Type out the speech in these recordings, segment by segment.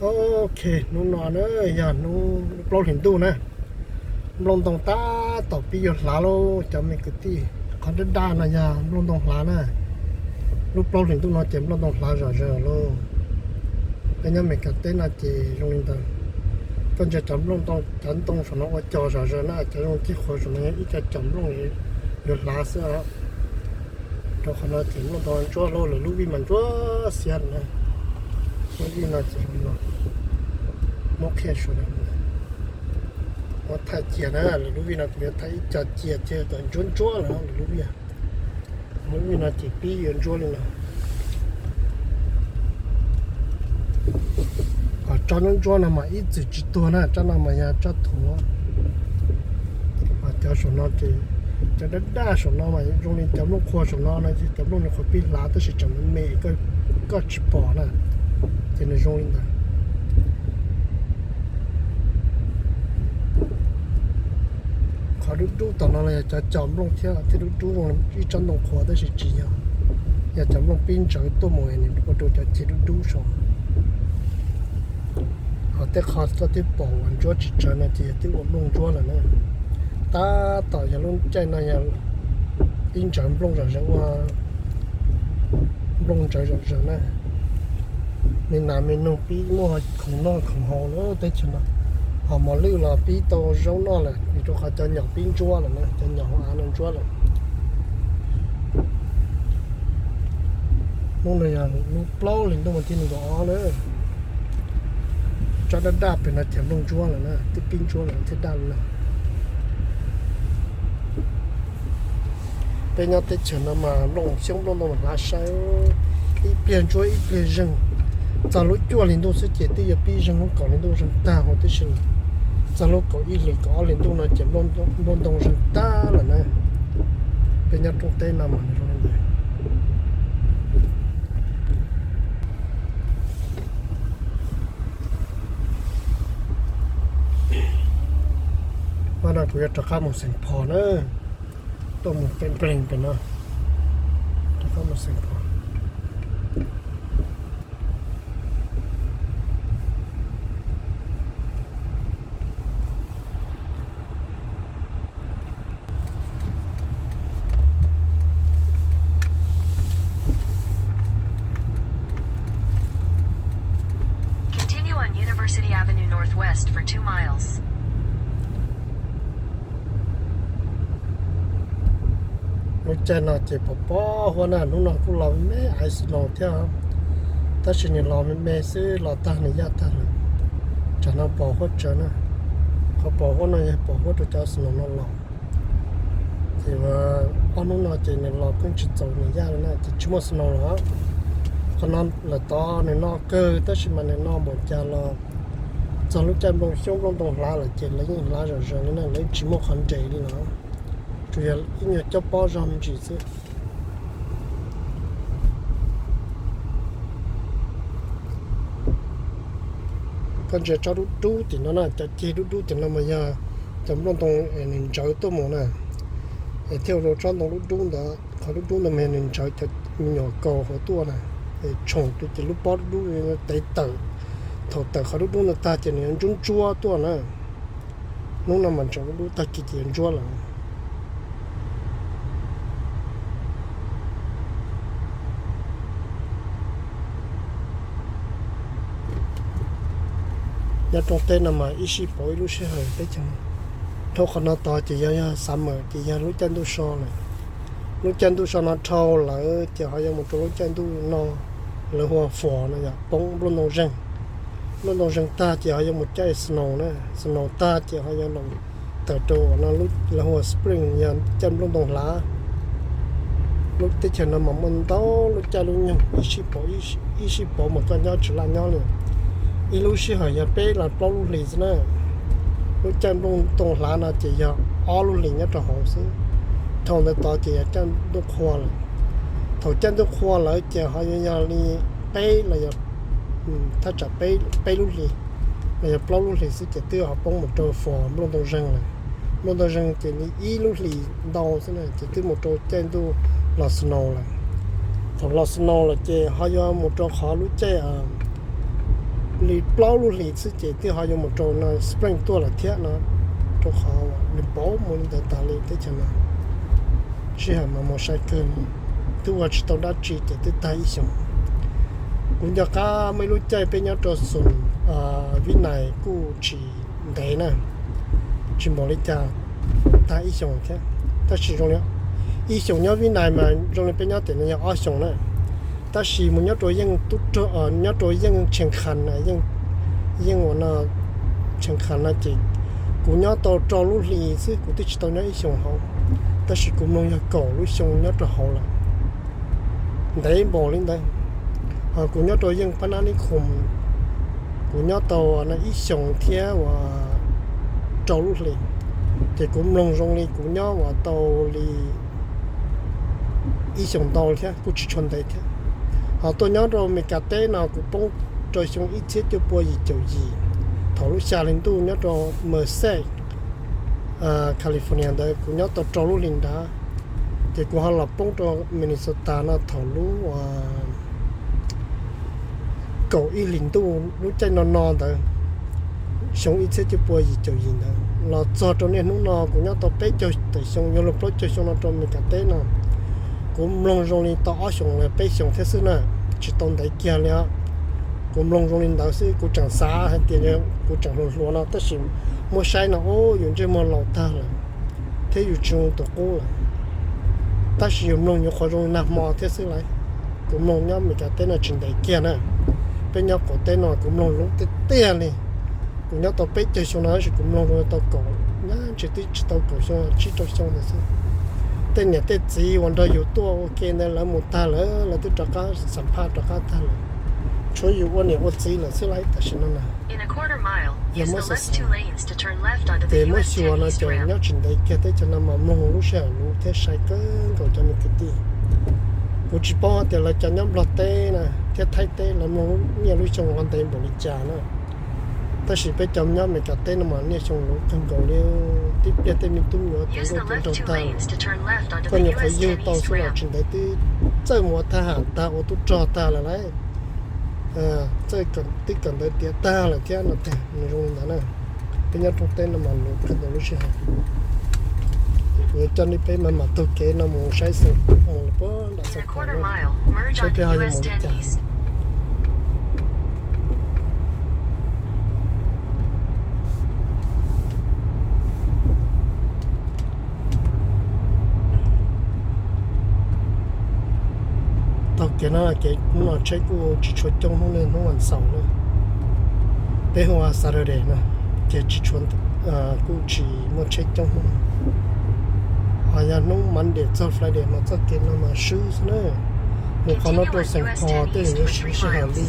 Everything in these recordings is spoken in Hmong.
Ok, hnub no na yog hnub lub plaub hlis ntuj na, nplooj ntoo tab tom pib yuav hlav lauj cov me kwv tij. Qhov daj daj no yog nplooj ntoo hlav na. Lub plaub hlis ntuj no ces nplooj ntoo hlav zom zaws lauj. Peb nyob Meskas teb no ces zoo li ntawd. Koj ntsia cov nplooj ntoo, cov ntoo saum no ua cos zom zaws na, cov zoo cig qhuav saum no yog ib co cos nplooj yuav hlav xwb os. Rau qhov no ces nplooj ntoo ntsuab lauj, lwm lub vij mas ntsuab xiab na. Lub vij no ces muab qhia sawv daws, muab thaij cia na, lwm lub vij no kuv yuav thaij ib co cia ces kom ntsuab ntsuab lawm lwm lub vij. Lub vij no ces pib yuav ntsuab li no. Kom tsob ntsuab ntsuab no mas ib txwm tsis tuag na, tsob no mas yog tsob thuav. Cov saum no ces, cov daj daj saum no mas zoo li cov nplooj qhuav saum no no, cov nplooj nws qhuav pib hlav tab sis tseem me me, koj tsis pom na, ces nws zoo li ntawd. Qhov dub dub tom no los yog cov cos nplooj thiab, thiab dub dub zoo ib tsob ntoo qhuav tab sis tsis yog, yog cov nplooj pib ntsawv tuaj mus nws ua rau cov ceg dub dub saum. Ho tej qho koj twb pom uas ntsuab tsis tsawv no ces yog twb ua nplooj ntsuab lawm na. Tab tom yog lub caij no yog pib ntsawv nplooj zom zaws, ua nplooj ntsawv zom zaws na. Me nas me noog pib muaj khoom noj khoom haus lawm teb chaws no. Ho mos lwj los pib tau zaub noj lawm vim rau qhov cov nyom pib ntsuab lawm na, cov nyom hauv av no ntsuab lawm. Hnub no yog lub plaub hlis ntuj mas thib nees nkaum ob na. Tsob daj daj pem no ces nplooj ntsuab lawm na, twb pib ntsuab lawm thiaj daj li no. Peb nyob teb chaws no mas nplooj xyoob nplooj ntoo hlav sai, ib pliag ntsuab ib pliag zeeg. Txog lub cuaj hlis ntuj xwb ces twb yuav pib zeeg, lub kaum hlis ntuj zeeg tag huv tib si. Txog lub kaum ib hlis kaum ob hlis ntuj no ces nplooj ntoo zeeg tag lawm na. Peb nyob rooj teb no mas nws zoo li ntawd. Hnub no kuv yuav rov qab mus Xeem Phos na, tuaj mus pleev pleev pem no, rov qab mus Xeem Phos. Continue on University Avenue Northwest for two miles. Lub caij no ces pos pos huab na, hnub no kuj los me me ice snow thiab, tab sis nws los me me xwb, los tag nws yaj tag lawm. Tsam no pos huab tsawv na, qhov pos huab no yog pos huab rau cov snow no los. Ces ob hnub no ces nws los pheej tsis txaus nws yaj li na, ces tsis muaj snow los. Qhov no lawv tod nws no kawg tab sis mas nws no npaum cas los txog lub caij nplooj xyoob nplooj ntoo hlav lawm ces lawv yeej hlav zom zaws li na, lawv tsis muaj qhov nres li no, tsuas yog ib nyuag cob pob zog me ntsis xwb. Koj ntsia tsob dub dub tim no na, cov ceg dub dub tim no mas yog cov nplooj ntoo nws ntsawv tuaj mus na, es thiaj ua rau tsob ntoo dub dub ntawd, qhov dub dub ntawd mas yog nws ntsawv cov me nyuam kaus hauv tuaj na, es tshoom ces lub pob dub dub tev tawm, thaum tawm qhov dub dub ntawd tag ces nws yuav ntsuab ntsuab tuaj na. Hnub no mas tseem dub dub, tag kis ces yuav ntsuab lawm. Nyob rooj teb no mas ib sij pauv ib lub sij hawm teb chaws. Dhau qhov no tod ces yog, yog summer ces yog lub caij ntuj so lawm. Lub caij ntuj so no dhau lawm ces ho yuav mus rau lub caij ntuj no lawv hu ua fall no yog poob nplooj ntoo zeeg. Nplooj ntoo zeeg tag ces ho yuav mus caij snow na, snow tag ces ho yuav los tawm rau lawv hu ua spring yog caij nplooj ntoo hlav. Lub teb chaws no mas muaj ntau lub caij lub nyoog, ib sij pauv, ib sij pauv mas koj nyob tsis laj nyob li. Ib lub sij hawm yog peb los plaub lub hlis xwb na. Lub caij nplooj ntoo hlav no ces yog ob lub hlis nyob rau hauv xwb. Dhau ntawd tod ces yog caij ntuj qhua lawm. Thaum caij ntuj qhua lawm ces ho yuav yog li peb los yog, thaj tsam peb lub hlis los yog plaub lub hlis xwb ces twb ho poob mus rau fall nplooj ntoo zeeg lawm. Nplooj ntoo zeeg ces li ib lub hlis ntau xwb na ces twb mus rau caij ntuj los snow lawm. Thaum los snow lawm ces ho yuav mus rau qhov lub caij li plaub lub hlis xwb ces twb ho yuav mus rau no Spring tuaj lawm thiab no, rau qhov nws pauv mus li ntawd tas li teb chaws no. Sij hawm mas mus sai kawg li, twb ua tsis tau dab tsi ces twb tag ib xyoos. Kuv nco qab muaj ib lub caij peb nyob rau xus Vib Nais kuj tsis ntev na, tsis npaum li cas, tag ib xyoos thiab. Tab sis zoo li ib xyoos nyob Vib Nais mas zoo li peb nyob tim no yog ob xyoos na. Tab sis mus nyob rau yeej tub rog, nyob rau yeej Tsheej Khas, yeej ua no Tsheej Khas no ces kuv nyob tau rau lub hlis xwb, kuv twb tsis tau nyob ib xyoos hauv, tab sis kuv mloog yog kaum lub xyoo nyob rau hauv lawm. Ntev npaum li ntawd. Ho kuv nyob rau yeej Pab Nab Nib Khoos, kuv nyob tau ib xyoos thiab uas rau lub hlis, ces kuv mloog zoo li kuv nyob uas tau li ib xyoos ntau thiab kuj tsis tshua ntev thiab. Ho tuaj nyob rau Meskas teb no kuv poob rau xyoo ib txhiab cuaj pua yim caum yim, thaum lub xya hli ntuj nyob rau Merced, California ntawd kuv nyob tau rau lub hlis nrad, ces kuv ho los poob rau Minnesota no thaum lub kaum ib hlis ntuj lub caij no no ntawd, xyoo ib txhiab cuaj pua yim caum yim ntawd los txog rau niaj hnub no kuv nyob tau peb caug tawm xyoo, yuav luag plaub caug xyoo no rau Meskas teb no. Kuv mloog zoo li tau ob xyoos los peb xyoos thiab xwb na, tsis tau ntev kiag li os. Kuv mloog zoo li ntawd xwb, kuv tseem xav hais tias kuv tseem hluas hluas no, tab sis muab saib no ub yus ntsej muag laus tag lawm thiab yus tsis zoo tus qub lawm. Tab sis yus mloog nyuam qhuav zoo li nag hmo thiab xwb lauj. Kuv mloog nyob Meskas teb no tsis ntev kiag na, peb nyob qaum teb no kuv mloog lub tiag tiag li. Kuv nyob tau peb caug xyoo no tab sis kuv mloog zoo li tau kaum, ntshe twb tsis tau kaum xyoo, tsib rau xyoo ntawd xwb. Tej niam tej txiv uas nrog yus tuaj ua ke ntawd lawv mus tag lawm, lawv twb rov qab xam phaj rov qab tag lawm. Tshuav yus ua niam ua txiv lawm xwb lauj tam sim no na. Yog muab xav xav ces muab xyuas no ces nyob tsis ntev kiag teb chaws no mas mloog lub sij hawm luv thiab sai kawg nkaus cov me kwv tij. Kuv tsis paub hais tias lawv cov nyob Nplog teb na thiab Thaib teb lawv mloog nyiaj lub xyoo ho ntev npaum li cas na. Tab sis peb cov nyob Meskas teb no mas nyiaj xyoo luv kawg nkaus li, tib pliag tej me tub me nyuam tuav nkuaj tuav nraug tag lawm. Koj nyuam qhuav yug tau xwb los tsis ntev twb txawj mus ua thab ham tag, ua tub rog tag lawm lauj. Txawj, twb kawm ntawv tiav tag lawm thiab no tiag, nws zoo li ntawd na. Peb nyob rooj teb no mas luv kawg ntawm lub sij hawm. Kuv yuav coj nej peb maj mam taug kev no mus saib xeev mus puag nram Xeev Khuam, saib peb ho yuav mus li cas. Taug kev no ces hnub no tsheb kuj tsis tshua coob, hnub no hnub vas xaum na, peb hu ua Saturday no, ces tsis tshua, kuj tsis muaj tsheb coob hnub no. Ho yog hnub Monday txog Friday mas txoj kev no mas swb xwb na. Mus qhov no rau Xeev Khuam tej zaum yuav siv sij hawm li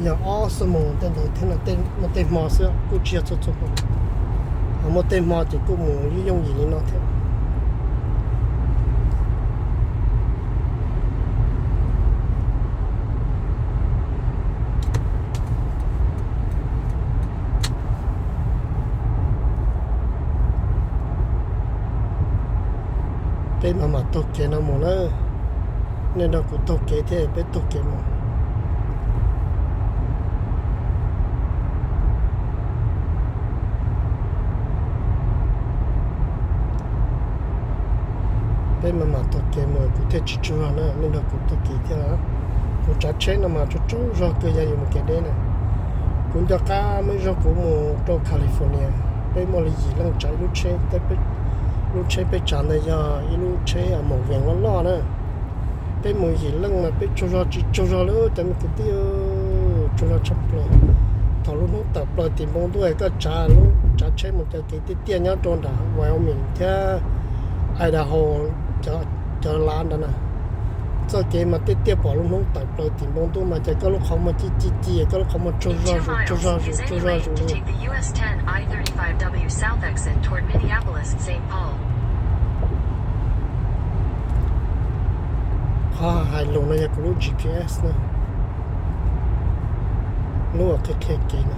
yog ob xuab moos tej ntawd thiab, muaj tej hmo xwb kuj tsis yog txhua txhua hmo. Ho muaj tej hmo ces kuj mus yooj yooj yim li no thiab. Peb maj mam taug kev no mus na, nej nrog kuv taug kev thiab peb taug kev mus. Peb maj mam taug kev mus kuv thiaj tsis tsaug zog na, nej nrog kuv taug kev thiab. Kuv tsav tsheb no mas tsaug tsaug zog kawg yog yus mus kev deb na. Kuv nco qab muaj ib zaug kuv mus rau California, peb muaj li yim leej tsav ib lub tsheb, lub tsheb peb tsav ntawd yog ib lub tsheb mus vees loj loj na. Peb mus yim leej mas peb tsaug zog tsis tsaug zog li cov me kwv tij, tsaug zog tshaj plaws. Thaum lub hnub tawm plaws tim npoo ntuj koj tsav lub tsav tsheb mus cov kev tiaj tiaj nyob rau nram Wyoming thiab Idaho cov lav ntawd na. Txoj kev mas tiaj tiaj pom lub hnub tawm plaws tim npoo ntuj mas ces koj lub qhov muag ci ci ci, koj lub qhov muag tsaug zog zus, tsaug zog zus, tsaug zog zus li. Qhov hais lus no yog kuv lub G P S na, lub uas qhia qhia kev na.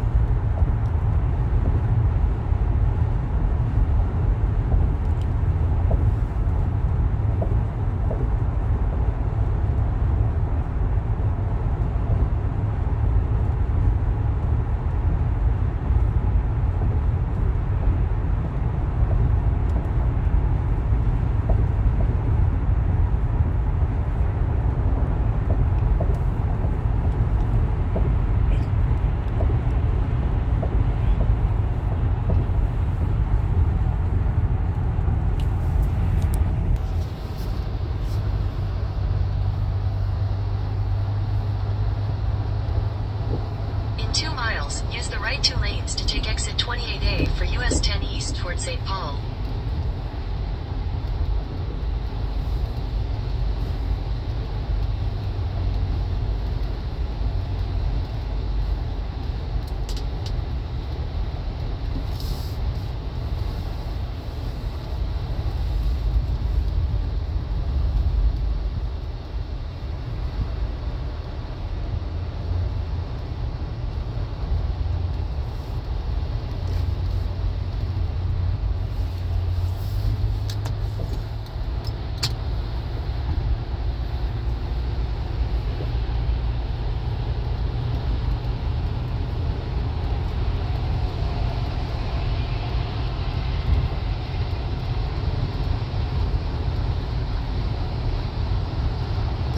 Right two lanes to take exit twenty-eight A for U S ten East toward Saint Paul.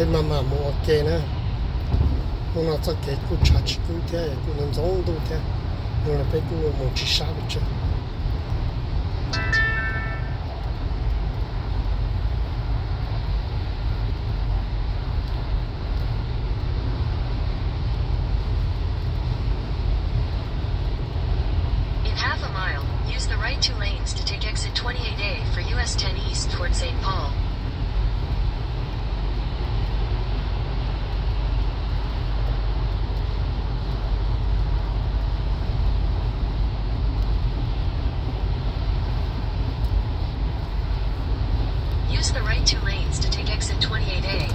Peb mam mam mus ua ke na. Hnub no txoj kev kuj tshav tsis kub thiab kuj ntxoov ntuj thiab, no los peb kuj mus tsis sab pes tsawg. In half a mile, use the right two lanes to take exit twenty-eight A for U S ten East toward Saint Paul. Use the right two lanes to take exit twenty-eight A.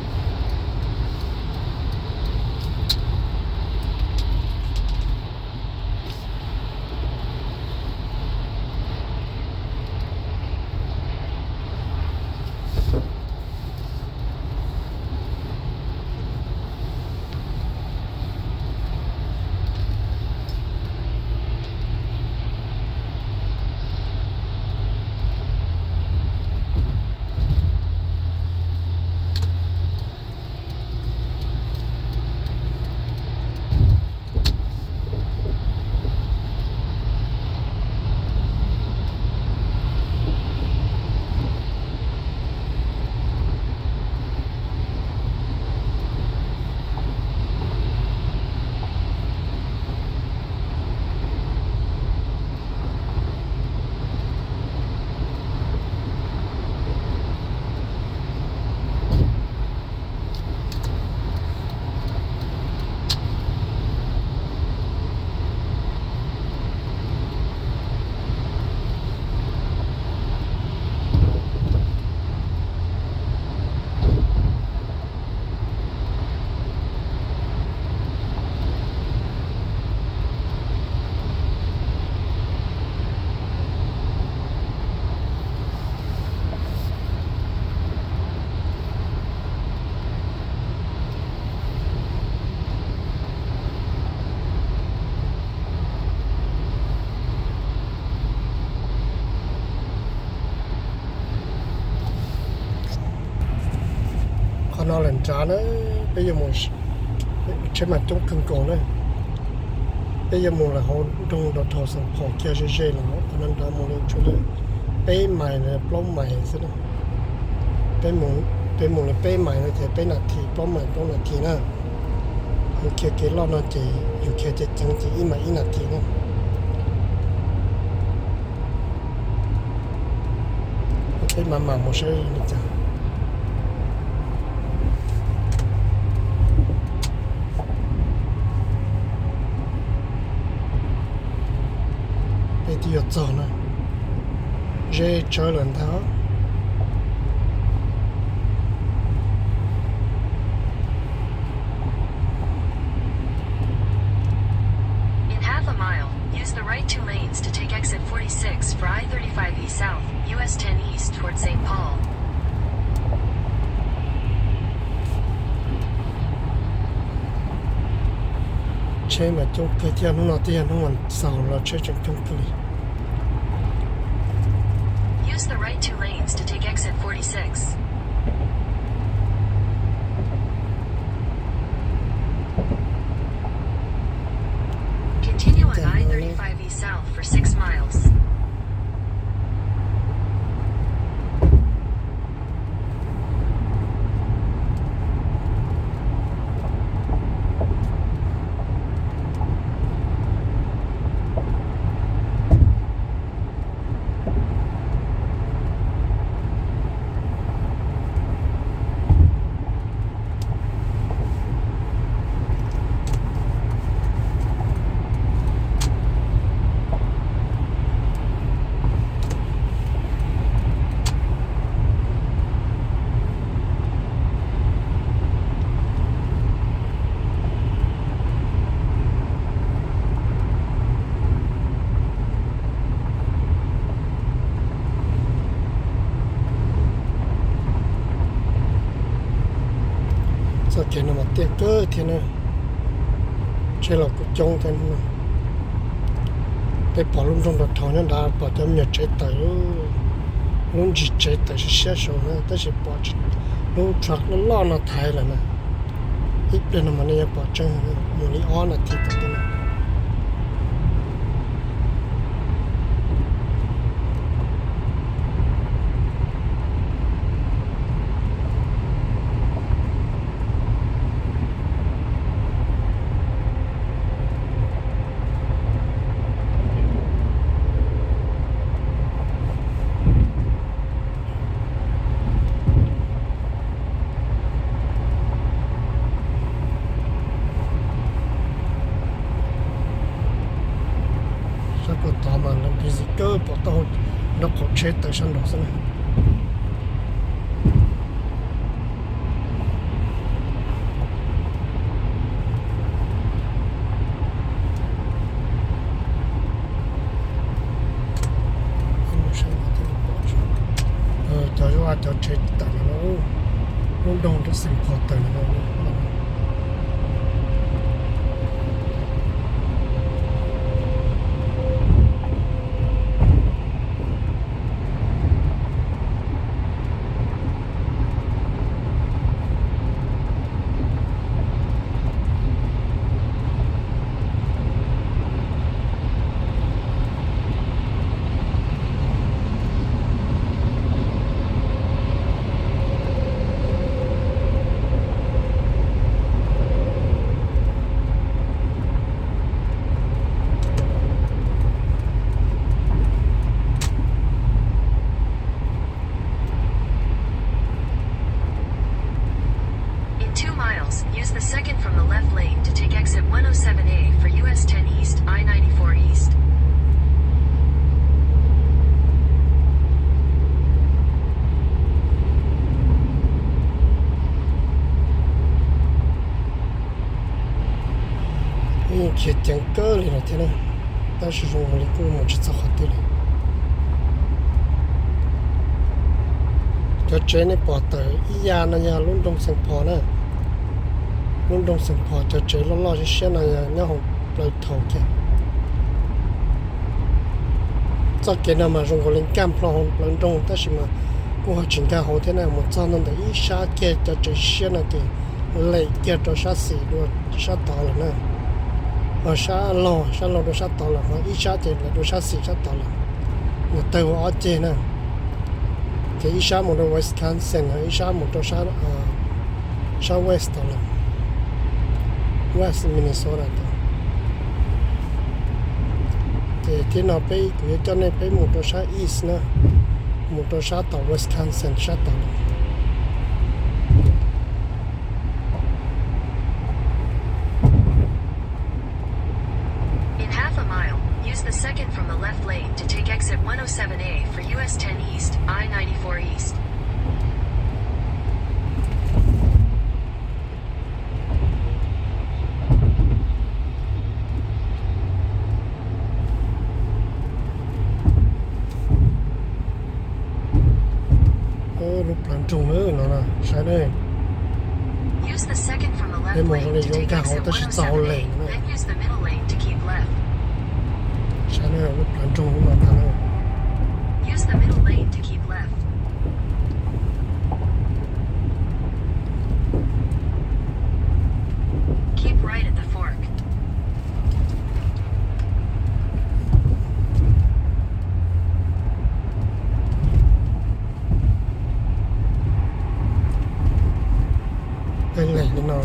Qhov no lawm nrad na, peb yuav mus, tsheb mas coob kawg nkaus na. Peb yuav mus lawm hauv nroog Downtown Saint Paul kiag ze ze los qhov no nrad mus li tsuas li peb mais los plaub mais xwb na. Peb mus li peb mais no ces peb nas this, plaub mais plaub nas this na. Yus khiav kev loj no ces yus khiav ceev ceev ces ib mais ib nas this na. Peb mam mam mus saib li cas. Peb twb yuav txog na, ze tsawv lawm ntag. In half a mile, use the right two lanes to take exit forty-six for I thirty-five E South, U S ten East toward Saint Paul. Tsheb mas coob kawg thiab, hnub no twb yog hnub vas xaum los tsheb tseem coob kawg li. Use the right two lanes to take exit forty-six. Continue on I thirty-five E South for six miles. thiab na. Tsheb los kuj coob thiab no. Peb pom lub nroog rau dhau nyob nrad, pom cov me nyuam tsev tawm, lub ntsis tsev tawm siab siab saud na, tab sis pom lub truck loj loj no thaiv lawm na. Ib pliag no mas nej yuav pom tseeb, mus li ob nas this tom ntej no. Sab puag tod mas lawv busy kawg, pom taub hau nraub qaum tsheb tawm sab nraud xwb na. Cov, cov tsev tawm no, lub nroog Saint Paul tawm no. In two miles, use the second from the left lane to take exit one oh seven A for U S ten East, I ninety-four East. Yeej khiav ceev kawg li no thiab na, tab sis zoo li kuj mus tsis txog qhov twg li. Cov tsev nej pom tawm ib yam no yog lub nroog Saint Paul na. Lub nroog Saint Paul cov tsev loj loj siab siab no yog nyob hauv plawv thaum kiag. Txoj kev no mas zoo nkaus li nkag nplo hauv plawv nroog tab sis mas kuj ho tsis nkag hauv thiab na, mus txog ntawm ib sab kiag cov tsev siab no ces lem kiag rau sab xis dua sab tod lawm na. Ho sab laug, sab laug dua sab tod lawm, ho ib sab ces lem dua sab xis sab tod lawm. Nws tawg ua ob ceg na, ces ib sab mus rau Wisconsin, ho ib sab mus rau sab west tod lawm, west Minnesota tod. Ces thiab no peb, kuv yuav coj nej peb mus rau sab east na, mus rau sab tom Wisconsin sab tod lawm. In half a mile, use the second from the left lane to take exit one oh seven A for U S ten East, I ninety-four East. Lub plawv nroog no, saib ne. Peb mus zoo li yuav nkag hauv tab sis txog hauv lem na. Saib ne, lub plawv nroog lub no tag na. Peb leeg li no.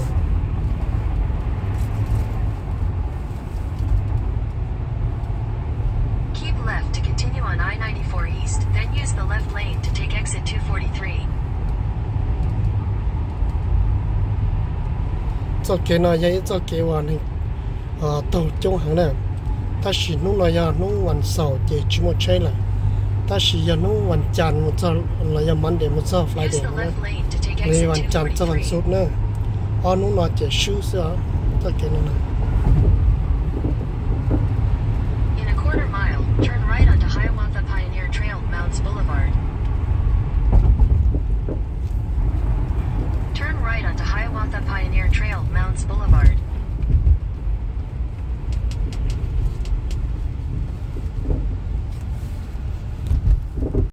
Keep left to continue on I ninety-four East, then use the left lane to take exit two forty-three. Txoj kev no yog ib txoj kev uas neeg taug coob heev na. Tab sis hnub no yog hnub vas xaum ces tsis muaj tsheb lawm. Tab sis yog hnub vas cas mus txog los yog Monday mus txog Friday no na, los yog vas cas txog vas xuv na, ob hnub no ces swb xwb os, txoj kev no na. In a quarter mile, turn right onto Hiawatha Pioneer Trail, Mounds Boulevard. Turn right The Hiawatha Pioneer Trail, Mounds Boulevard.